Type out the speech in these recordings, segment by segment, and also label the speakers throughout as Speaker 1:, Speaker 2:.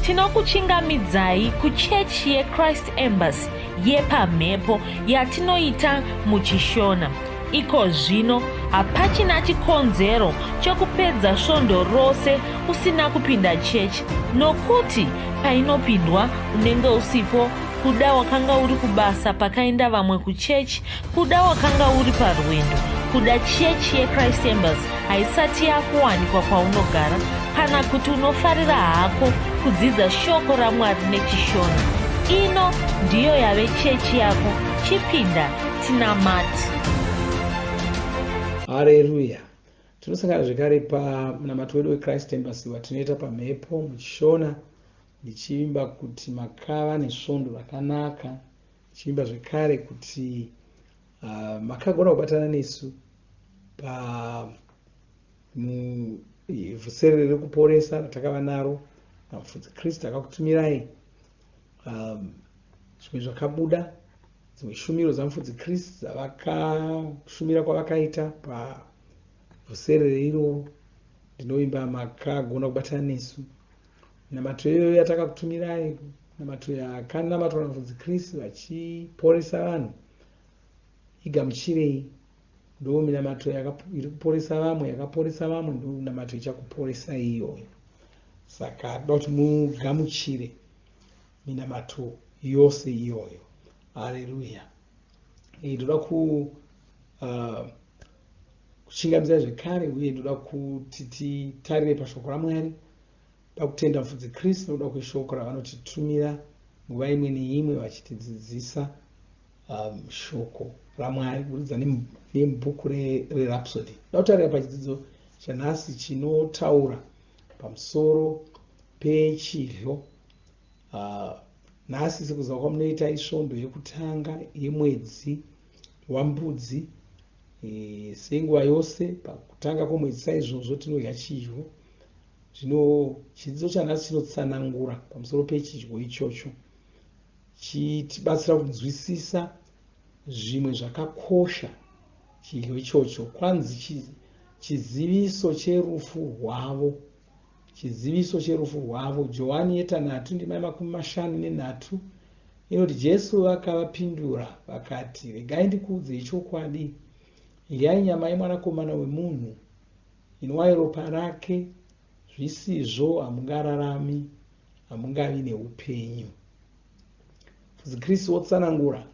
Speaker 1: Tinokuchingamidzai kuchechi yeChrist Embassy yepamhepo yatinoita muchiShona. Iko zvino hapachina chikonzero chokupedza svondo rose usina kupinda chechi nokuti painopindwa unenge usipo kuda wakanga uri kubasa pakaenda vamwe kuchechi kuda wakanga uri parwendo kuda chechi yechrist embassy haisati yakuwanikwa kwaunogara kana kuti unofarira hako kudzidza shoko ramwari nechishona ino ndiyo yave chechi yako chipinda tinamati
Speaker 2: Hareruya. Tinosangana zvekare pamunamato wedu weChrist Embassy watinoita pamhepo muchishona ndichivimba kuti makava nesvondo rakanaka ndichivimba zvekare kuti uh, makagona kubatana nesu pa muvhuserere rekuporesa ratakava naro namufudzi kristu akakutumirai um, zvimwe zvakabuda dzimwe shumiro dzamufudzi kristu dzavakashumira kwavakaita pavhuserere iroro ndinovimba makagona kubatana nesu Minamato iyoyo yatakakutumirai, minamato yakanamatwa naMufudzi Chris vachiporesa vanhu, igamuchirei. Ndo minamato iri kuporesa vamwe, yakaporesa vamwe, ndo minamato ichakuporesa iyoyo. Saka toda kuti mugamuchire minamato yose iyoyo. Haleluya. Ndoda ku uh, kuchingamidzai zvekare uye ndoda kuti titarire pashoko raMwari. Ndoda kutenda Mufudzi Chris nokuda kweshoko ravanotitumira nguva imwe neimwe vachitidzidzisa um, shoko raMwari kuburikidza nebhuku reRhapsody. Ndoda kutarira pachidzidzo chanhasi chinotaura pamusoro pechidyo. Uh, nhasi sekuziva kwamunoita isvondo yekutanga yemwedzi wambudzi. E, senguva yose pakutanga kwomwedzi saizvozvo tinodya chidyo. Zvino chidzidzo chanhasi chinotsanangura pamusoro pechidyo ichocho, chitibatsira kunzwisisa zvimwe zvakakosha chidyo ichocho. Kwanzi chiziviso cherufu rwavo, chiziviso cherufu rwavo. Johani yetanhatu ndima yemakumi mashanu nenhatu inoti, Jesu vakavapindura vakati, "Regai ndikuudzei chokwadi, idyai nyama yemwanakomana wemunhu, inwai ropa rake, zvisizvo hamungararami, hamungavi neupenyu." Mufudzi Kristu wotsanangura,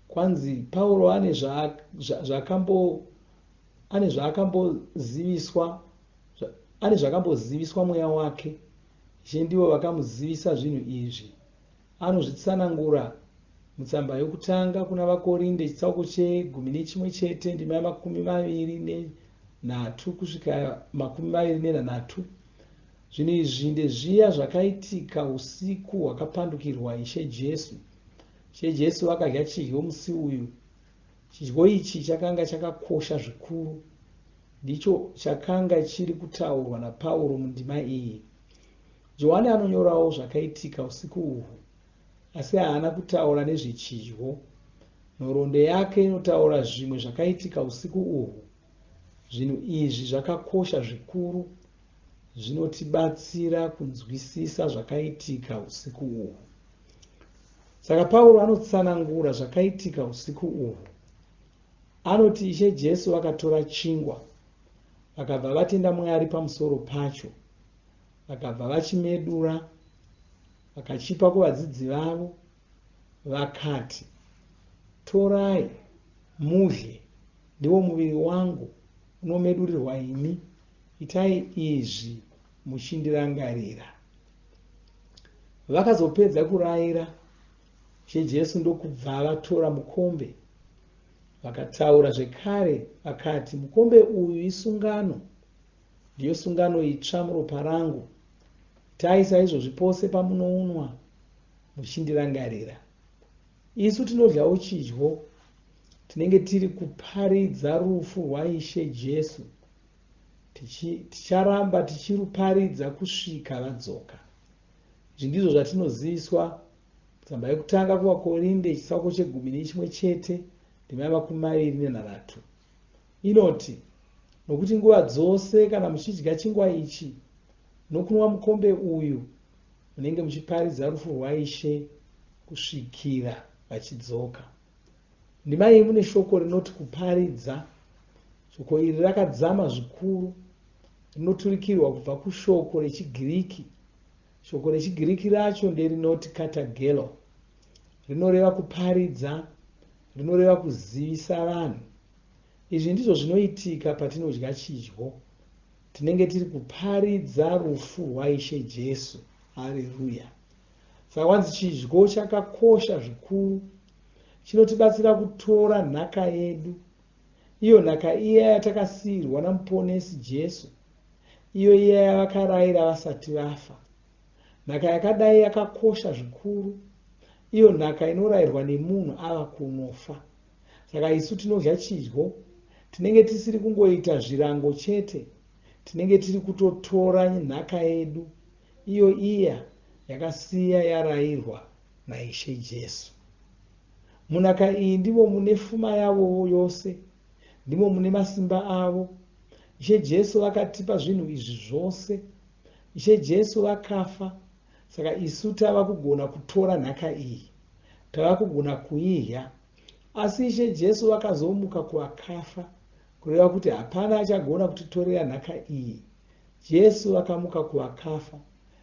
Speaker 2: kwanzi Pauro ane zvaakamboziviswa, ane zvakamboziviswa mweya wake. Ishe ndivo vakamuzivisa zvinhu izvi. Anozvitsanangura mutsamba yokutanga kuna vaKorinde chitsauko chegumi nechimwe chete ndima yamakumi maviri nenhatu kusvika 23. Zvinhu izvi ndezviya zvakaitika usiku hwakapandukirwa Ishe Jesu. Ishe Jesu vakadya chidyo musi uyu. Chidyo ichi chakanga chakakosha zvikuru. Ndicho chakanga chiri kutaurwa naPauro mundima iyi. Johani anonyorawo zvakaitika usiku uhwu, asi haana kutaura nezvechidyo. Nhoroondo yake inotaura zvimwe zvakaitika usiku uhwu. Zvinhu izvi zvakakosha zvikuru, zvinotibatsira kunzwisisa zvakaitika usiku uhwu. Saka Pauro anotsanangura zvakaitika usiku uhwu. Anoti Ishe Jesu vakatora chingwa, vakabva vatenda Mwari pamusoro pacho, vakabva vachimedura, vakachipa kuvadzidzi vavo, vakati, "Torai, mudye, ndiwo muviri wangu unomedurirwa imi, itai izvi muchindirangarira." Vakazopedza kurayira, Ishe Jesu ndokubva vatora mukombe, vakataura zvekare vakati, "Mukombe uyu isungano, ndiyo sungano itsva muropa rangu. Itai saizvozvi pose pamunounwa muchindirangarira." Isu tinodyawo chidyo tinenge tiri kuparidza rufu rwaIshe Jesu. Ticharamba tichiruparidza kusvika vadzoka. Izvi ndizvo zvatinoziviswa tsamba yekutanga kuvaKorinde chitsauko chegumi nechimwe chete ndima yamakumi maviri nenhanhatu inoti, "Nokuti nguva dzose kana muchidya chingwa ichi nokunwa mukombe uyu, Munenge muchiparidza rufu rwaIshe kusvikira vachidzoka. Ndima iyi mune shoko rinoti kuparidza. Shoko iri rakadzama zvikuru. Rinoturikirwa kubva kushoko rechiGiriki. Shoko rechiGiriki racho nderinoti katagelo. Rinoreva kuparidza, rinoreva kuzivisa vanhu. Izvi ndizvo zvinoitika patinodya chidyo. Tinenge tiri kuparidza rufu rwaIshe Jesu. Hareruya! Saka kwanzi chidyo chakakosha zvikuru. Chinotibatsira kutora nhaka yedu. Iyo nhaka iya yatakasiirwa naMuponesi Jesu. Iyo iya yavakaraira vasati vafa. Nhaka yakadai yakakosha zvikuru. Iyo nhaka inorairwa nemunhu ava kunofa. Saka isu tinodya chidyo tinenge tisiri kungoita zvirango chete, tinenge tiri kutotora nhaka yedu iyo iya yakasiya yarairwa naIshe Jesu. Munhaka iyi ndimo mune fuma yavowo yose, ndimo mune masimba avo. Ishe Jesu vakatipa zvinhu izvi zvose. Ishe Jesu vakafa, saka isu tava kugona kutora nhaka iyi. Tava kugona kuidya. Asi Ishe Jesu vakazomuka kuvakafa, kureva kuti hapana achagona kutitorera nhaka iyi. Jesu vakamuka kuvakafa,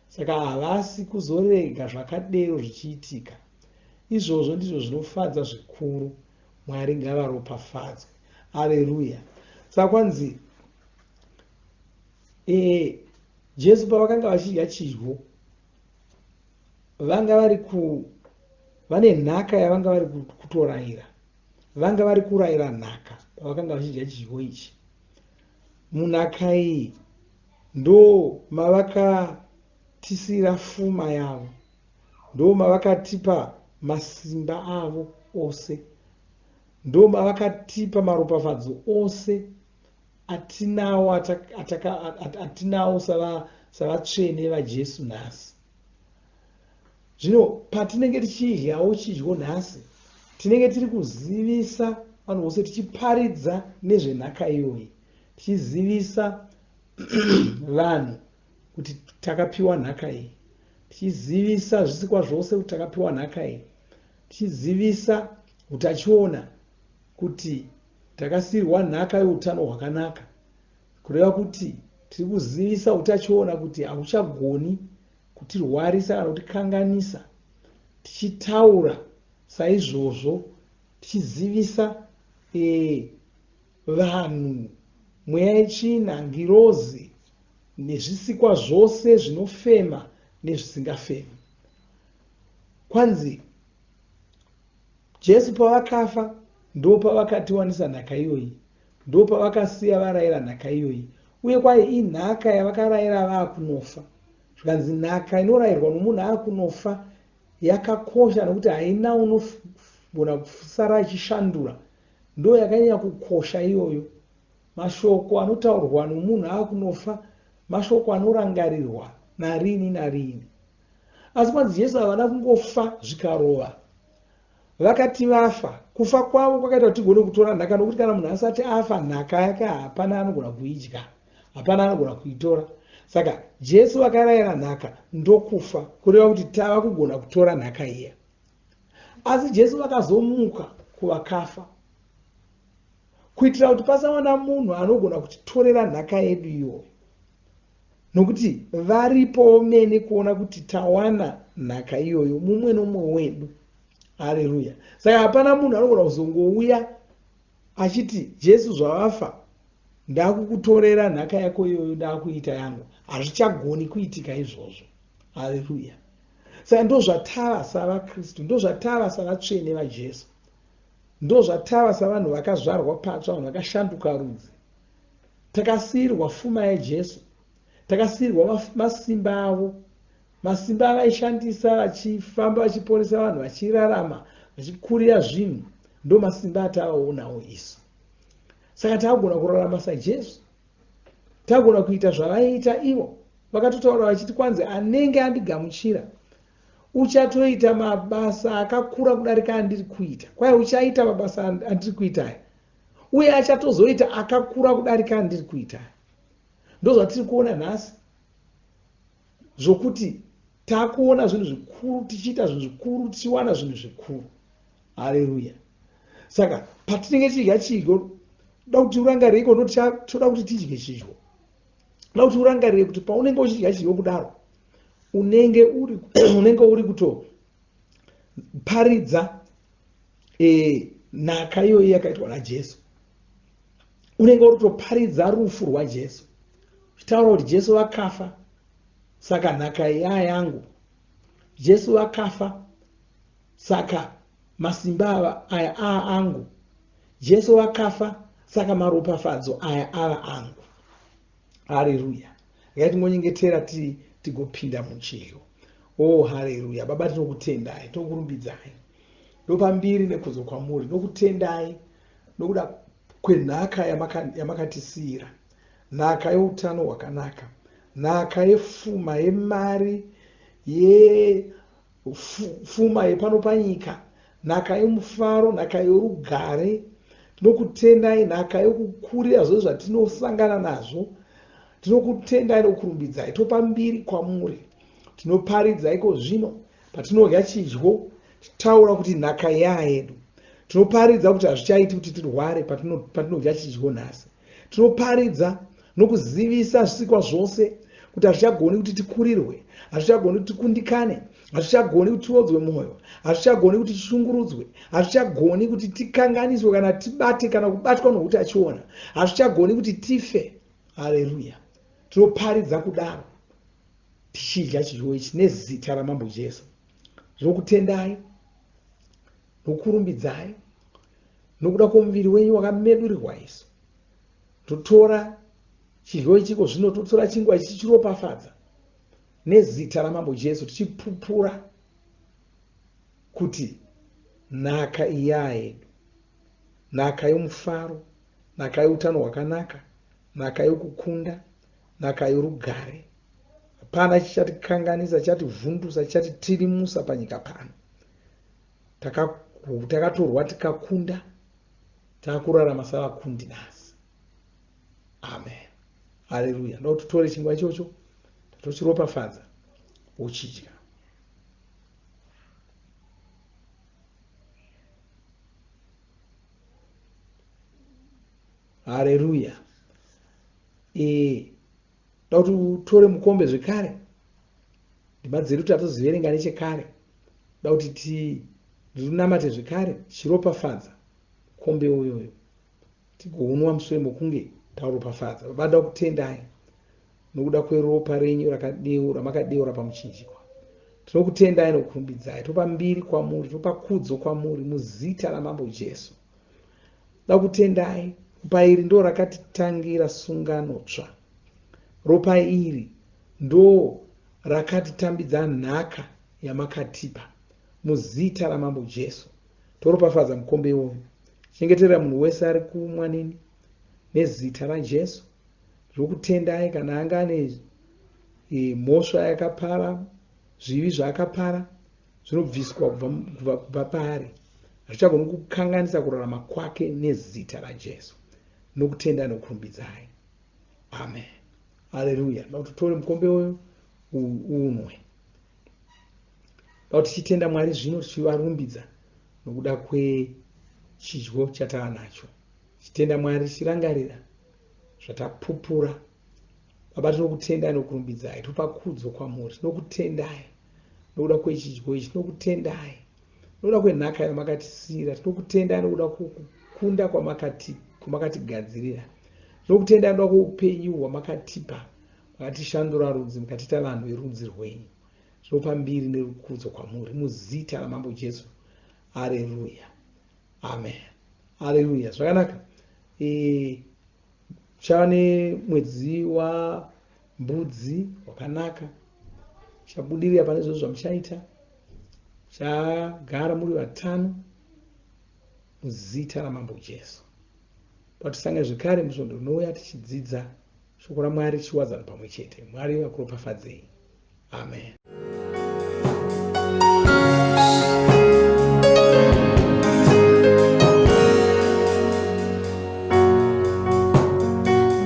Speaker 2: saka havasi kuzorega zvakadero zvichiitika. Izvozvo ndizvo zvinofadza zvikuru. Mwari ngavaropafadzwe. Areruya. Saka kwanzi e, Jesu pavakanga vachidya chidyo vanga vari ku vane nhaka yavanga vari kutorayira vanga vari kurayira nhaka pavakanga vachidya chidyo ichi munhaka iyi ndo mavakatisira fuma yavo ndo mavakatipa masimba avo ose ndo mavakatipa maropafadzo ose atinawo atinawo savatsvene vaJesu nhasi. Zvino patinenge tichidyawo chidyo nhasi, tinenge tiri kuzivisa vanhu vose tichiparidza nezvenhaka iyoyi, tichizivisa vanhu kuti takapiwa nhaka iyi, tichizivisa zvisikwa zvose kuti takapiwa nhaka iyi, tichizivisa utachiona kuti Takasiirwa nhaka youtano hwakanaka, kureva kuti tiri kuzivisa utachiona kuti hahuchagoni kutirwarisa kana kutikanganisa. Tichitaura saizvozvo, tichizivisa e, vanhu, mweya yetsvina, ngirozi nezvisikwa zvose zvinofema nezvisingafemi. Kwanzi Jesu pavakafa ndopavakatiwanisa nhaka iyoyi, ndopavakasiya varaira nhaka iyoyi, uye kwai inhaka yavakaraira vaakunofa. Zvikanzi nhaka inorairwa nomunhu aakunofa yakakosha nokuti haina unogona kusara achishandura, ndo yakanyanya kukosha iyoyo. Mashoko anotaurwa nomunhu aakunofa mashoko anorangarirwa narini narini. Asi kwanzi Jesu havana kungofa zvikarova. Vakati vafa, kufa kwavo kwakaita kuti tigone kutora nhaka nokuti kana munhu asati afa nhaka yake hapana anogona kuidya, hapana anogona kuitora. Saka Jesu vakarayira nhaka ndokufa, kureva kuti tava kugona kutora nhaka iya. Asi Jesu vakazomuka kuvakafa kuitira kuti pasawana munhu anogona kutitorera nhaka yedu iyoyo. Nokuti varipo vomene kuona kuti tawana nhaka iyoyo mumwe nomumwe wedu. Hareruya. Saka hapana munhu anogona kuzongouya achiti Jesu zvavafa ndakukutorera nhaka yako iyoyo ndakuita yangu. Hazvichagoni kuitika izvozvo. Hareruya. Saka ndozvatava savaKristu, ndozvatava savatsvene vaJesu. Ndozvatava savanhu vakazvarwa patsva, vanhu vakashanduka rudzi. Takasiirwa fuma yaJesu. Takasiirwa masimba avo. Masimba avaishandisa vachifamba vachiporesa vanhu vachirarama vachikurira zvinhu ndo masimba atavaonawo isu. Saka takugona kurarama saJesu. Tagona kuita zvavaiita ivo. Vakatotaura vachiti kwanzi anenge andigamuchira uchatoita mabasa akakura kudarika andiri kuita. Kwai uchaita mabasa andiri kuita aya. Uye achatozoita akakura kudarika andiri kuita. Ndozvatiri kuona nhasi. Zvokuti Takuona zvinhu zvikuru, tichiita zvinhu zvikuru, tichiwana zvinhu zvikuru. Haleluya. Saka patinenge tichidya chidyo, toda kuti urangarire iko toda kuti tidye chidyo. Toda kuti urangarire kuti paunenge uchidya chidyo kudaro, unenge uri unenge uri kutoparidza e, nhaka iyoyi yakaitwa naJesu. Unenge uri kutoparidza rufu rwaJesu. Uchitaura kuti Jesu vakafa, saka nhaka iya yangu. Jesu vakafa, saka masimba ava aya aa angu. Jesu vakafa, saka maropafadzo aya ava angu. Hareruya. Regai tingonyengetera tigopinda muchidyo. Oh, hareruya. Baba, tinokutendai, tinokurumbidzai. Ndopa mbiri nekudzo kwamuri. Nokutendai nokuda kwenhaka yamakatisiyira. Nhaka youtano hwakanaka. Nhaka yefuma, yemari, ye fuma yepano panyika, nhaka yomufaro, nhaka yorugare. Tinokutendai nhaka yokukurira zvose zvatinosangana nazvo. Tinokutendai nokurumbidzai. Topa mbiri kwamuri. Tinoparidza iko zvino patinodya chidyo titaura kuti nhaka yayedu. Tinoparidza kuti hazvichaiti kuti tirware patinodya chidyo nhasi. Tinoparidza nokuzivisa zvisikwa zvose kuti hazvichagoni kuti tikurirwe, hazvichagoni kuti tikundikane, hazvichagoni kuti tiodzwe mwoyo, hazvichagoni kuti tishungurudzwe, hazvichagoni kuti tikanganiswe kana tibate kana kubatwa noutachiona, hazvichagoni kuti tife. Haleluya! Tinoparidza kudaro tichidya chidyo ichi nezita raMambo Jesu. Ndinokutendai nokurumbidzai nokuda kwomuviri wenyu wakamedurirwa isu. Totora chidyo ichiko zvino, totora chingwa ichi tichiropafadza nezita raMambo Jesu, tichipupura kuti nhaka iya yedu, nhaka yomufaro, nhaka youtano hwakanaka, nhaka yokukunda, nhaka yorugare. Hapana chichatikanganisa, chichativhundusa, chichatitirimusa panyika pano. Takatorwa tikakunda, takurarama savakundi nhasi. Amen. Haleluya. Ndoda kuti titore chingwa ichocho tochiropafadza wochidya. Haleluya. E, da kuti utore mukombe zvekare. Ndima dzedu tatoziverenga nechekare. Da kuti tinamate zvekare tichiropafadza mukombe uyoyo. Tigounwa mushure mokunge tauropafadza. Baba, ndoda kutendai nokuda kweropa renyu ramakadeura pamuchinjikwa. Tinokutendai nokukurumbidzai. Topa mbiri kwamuri, topa kudzo kwamuri muzita raMambo Jesu. Dakutendai, ropa iri ndo rakatitangira sungano tsva. Ropa iri ndo rakatitambidza nhaka yamakatipa muzita raMambo Jesu. Toropafadza mukombe iwoyu. Chengeterera munhu wese ari kumwa neni nezita raJesu. Ndinokutendai kana anga ane e, mhosva yakapara, zvivi zvaakapara, zvinobviswa kubva, kubva paari. Hazvichagoni kukanganisa kurarama kwake nezita raJesu. Nokutenda nokurumbidzai. Amen. Haleluya. Ndoda kuti utore mukombe uyu unwe. Ndoda kuti tichitenda Mwari zvino tichivarumbidza nokuda kwechidyo chatava nacho. Tichitenda Mwari tichirangarira zvatapupura. Baba, tinokutendai nokurumbidzai. Topa kudzo kwamuri. Tinokutendai nokuda kwechidyo ichi. Tinokutendai nokuda kwenhaka yamakatisiyira. Tinokutendai nokuda kwokukunda kwamakatigadzirira. Tinokutendai nokuda kwoupenyu hwamakatipa. Makatishandura rudzi mukatiita vanhu verudzi rwenyu. Tinopa mbiri nerukudzo kwamuri muzita raMambo Jesu. Areruya. Amen. Areruya. Zvakanaka. E, chava nemwedzi wambudzi wakanaka. Chabudirira pane zvose zvamuchaita. Chagara muri vatano muzita raMambo Jesu. Patisangane zvekare musvondo rinouya tichidzidza shoko raMwari tichiwadzana pamwe chete. Mwari vakuropafadzei. Amen.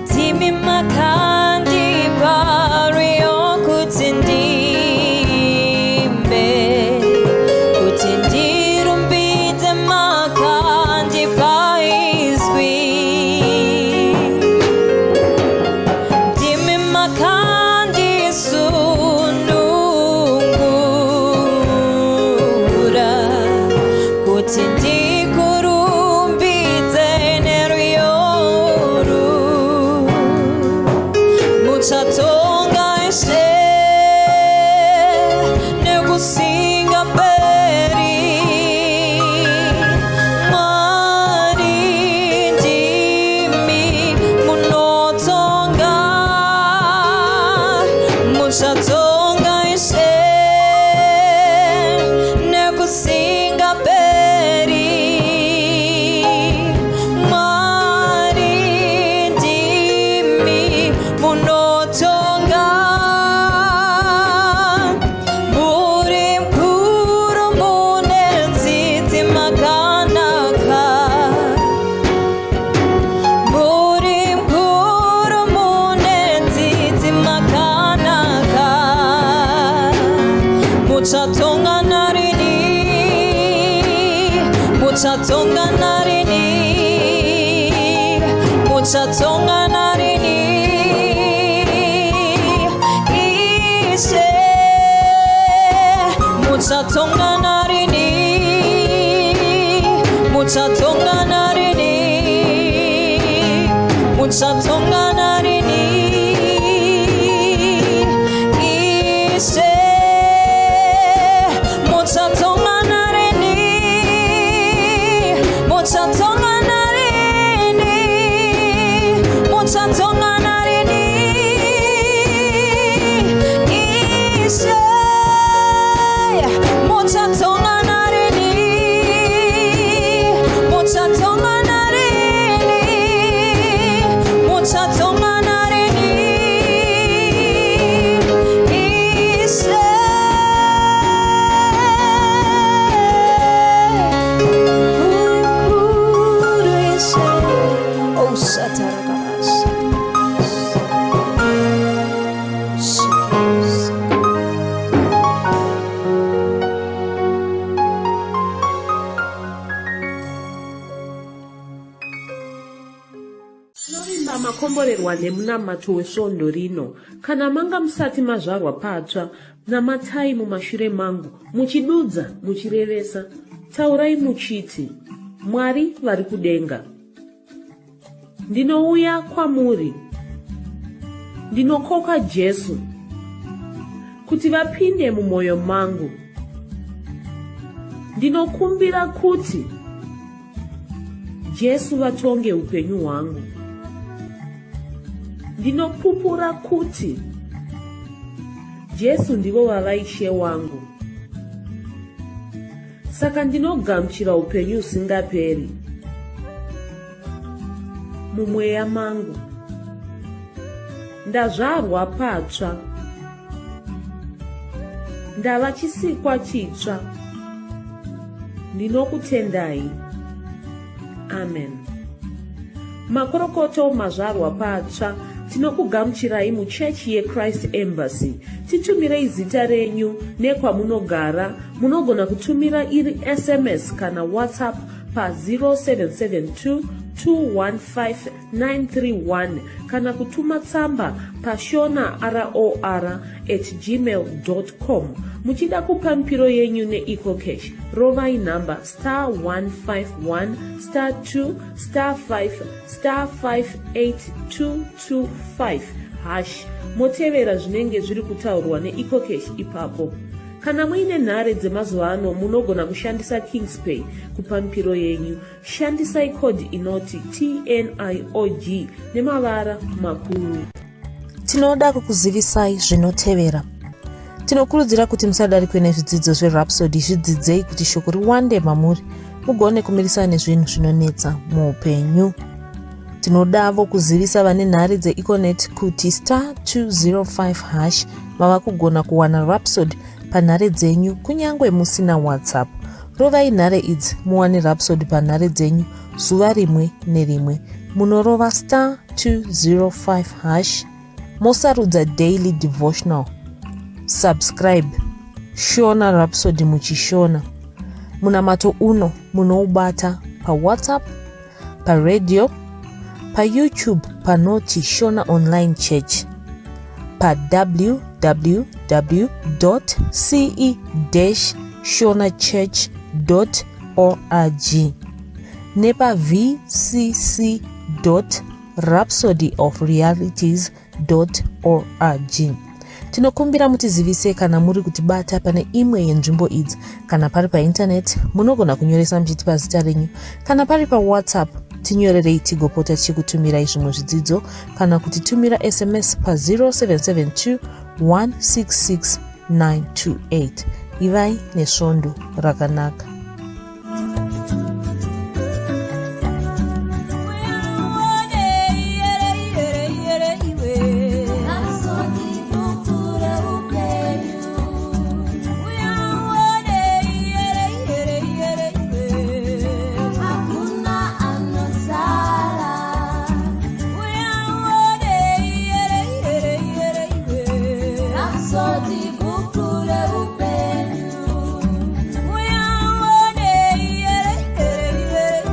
Speaker 3: Ndimi makandipa rwiyo kuti ndiimbe. Nekusingaperi. Mwari ndimi munotonga, muchatonga Ishe nekusingaperi. Mwari ndimi munotonga, muri mukuru, mune tsitsi, makanaka. Muri mukuru, mune tsitsi, makanaka. Muchatonga narini, muchatonga narini, muchatonga narini Ishe. Muchatonga narini, muchatonga narini, muchatonga narini Ishe. Muchatonga narini, muchatonga narini, muchatonga narini Ishe. Muchatonga narini, muchatonga narini, muchatonga narini Ishe. Mukuru Ishe. Oh, Satarabas.
Speaker 1: Tinovimba makomborerwa nemunamato wesvondo rino. Kana manga musati mazvarwa patsva, namatai mumashure mangu, muchidudza, muchirevesa. Taurai muchiti, Mwari vari kudenga, ndinouya kwamuri. Ndinokoka Jesu kuti vapinde mumwoyo mangu. Ndinokumbira kuti Jesu vatonge upenyu hwangu. Ndinopupura kuti Jesu ndivo vava Ishe wangu. Saka ndinogamuchira upenyu husingaperi mumweya mangu. Ndazvarwa patsva. Ndava chisikwa chitsva. Ndinokutendai. Amen. Makorokoto, mazvarwa patsva. Tinokugamuchirai muchechi yeChrist Embassy. Titumirei zita renyu nekwamunogara. Munogona kutumira iri SMS kana WhatsApp pa0772 215 931 kana kutuma tsamba pashona ror@gmail com. Muchida kupa mipiro yenyu neEcoCash, rovai nhamba star 151 star 2 star 5 star 58225 hash, motevera zvinenge zviri kutaurwa neEcoCash ipapo. Kana muine nhare dzemazuva ano, munogona kushandisa Kingspay kupa mipiro yenyu. Shandisai code inoti TNIOG nemavara makuru.
Speaker 4: Tinoda kukuzivisai zvinotevera. Tinokurudzira kuti musadarikwe nezvidzidzo zveRhapsody. Zvidzidzei kuti shoko riwande mamuri, mugone kumirisana nezvinhu zvinonetsa muupenyu. Tinodavo kuzivisa vane nhare dzeEconet kuti star 205 hash mava kugona kuwana Rhapsody panhare dzenyu kunyange musina WhatsApp. Rovai nhare idzi muwane Rhapsody panhare dzenyu zuva rimwe nerimwe. Munorova star 205 hash, mosarudza daily devotional, subscribe Shona Rhapsody muchiShona. Munamato uno munoubata paWhatsApp, paradio, paYouTube panoti Shona Online Church, pawww ce shona church org nepavcc rhapsody of realities org. Tinokumbira mutizivise kana muri kutibata pane imwe yenzvimbo idzi. Kana pari paintaneti, munogona kunyoresa muchitipa zita renyu. Kana pari paWhatsApp, tinyorerei tigopota tichikutumirai zvimwe zvidzidzo kana kutitumira SMS pa 0772 166 928. Ivai nesvondo rakanaka.